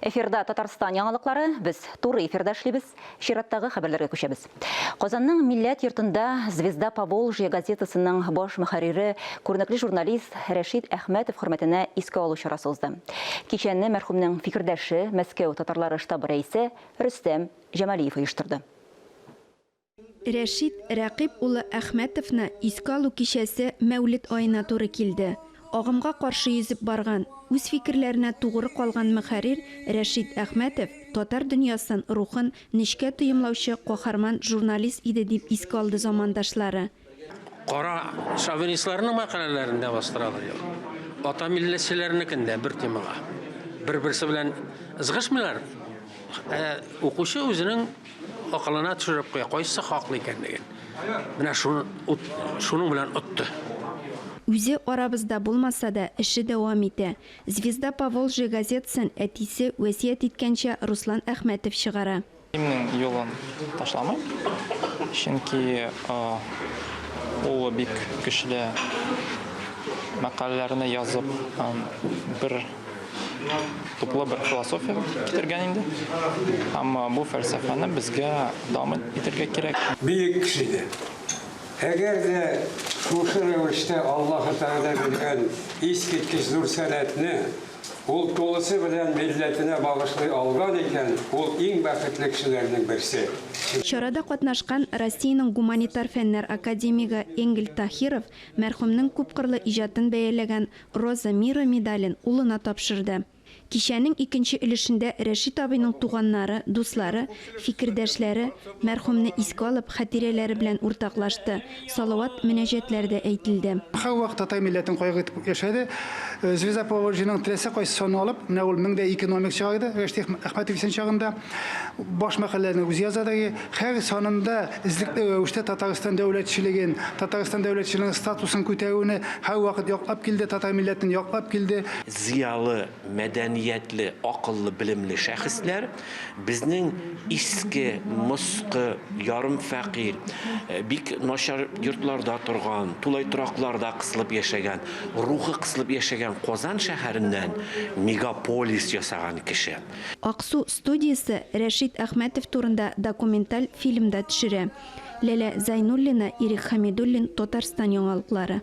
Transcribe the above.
Эфирда Татарстан яңалыклары, без туры эфирда эшлибез. Чираттагы хәбәрләргә күчәбез. Казанның Милләт йортында Звезда Поволжья газетасының баш мөхәррире, күренекле журналист Рәшит Әхмәтов хөрмәтенә искә алу чарасы узды. Кичәне мәрхүмнең фикердәше, Мәскәү татарлары штабы рәисе Рөстәм Җамалиев оештырды. Рәшит Рәкыйп улы Әхмәтовны искә алу кичәсе Мәүлет аена туры килде. Агымга каршы йөзеп барган, үз фикерләренә тугры калган мөхәррир Рәшит Әхмәтов татар дөньясын, рухын нечкә тоемлаучы каһарман журналист иде, дип искә алды замандашлары. Кара шовинистларның мәкаләләрен дә бастыралар юк. Ата милләтчеләрнекен дә бер темага. Бер-берсе белән ызгышмыйлар. Ә укучы үзенең акылына төшереп куя, кайсысы хаклы икәнлеген. Менә шуны, шуның белән отты. Үзе арабызда булмаса да, эше дәвам итә. Звезда Поволжья газетасын әтисе вәсият иткәнчә Руслан Әхмәтов чыгара. Әтиемнең юлын ташламыйм, чөнки ул бик көчле мәкаләләрне язып, бер туплы бер философия китергән инде. Һәм бу фәлсәфәне безгә дәвам итәргә кирәк. Бөек кеше иде. Әгәр дә шушы рәвештә Аллаһы Тәгалә биргән искиткеч зур сәләтне ул тулысы белән милләтенә багышлый алган икән, ул иң бәхетле кешеләрнең берсе. Чарада катнашкан Россиянең гуманитар фәннәр академигы Энгель Таһиров мәрхүмнең күпкырлы иҗатын бәяләгән Роза мира медален улына тапшырды. Кичәнең икенче өлешендә Рәшит абыйның туганнары, дуслары, фикердәшләре мәрхүмне искә алып, хатирәләре белән уртаклашты, салават, мөнәҗәтләр дә әйтелде. Һәрвакыт татар милләтен кайгыртып яшәде. Звезда Поволжьеның теләсә кайсы санын алып, менә ул 1002 номер чыгарды, Рәшит Әхмәтов исән чагында. Баш мәкаләләрне үзе яза да. Һәр санында эзлекле рәвештә Татарстан дәүләтчелеген, Татарстан дәүләтчелегенең статусын күтәрүне һәрвакыт яклап килде, татар милләтен яклап килде. Зыялы, мәдәниятле, акыллы, белемле шәхесләр безнең иске, мыскы, ярым фәкыйрь, бик начар йортларда торган, тулай торакларда кысылып яшәгән, рухы кысылып яшәгән Казан шәһәреннән мегаполис ясаган кеше. Аксу студиясе Рәшит Әхмәтов турында документаль фильм да төшерә. Ләлә Зайнуллина, Ирек Хәмидуллин, Татарстан яңалыклары.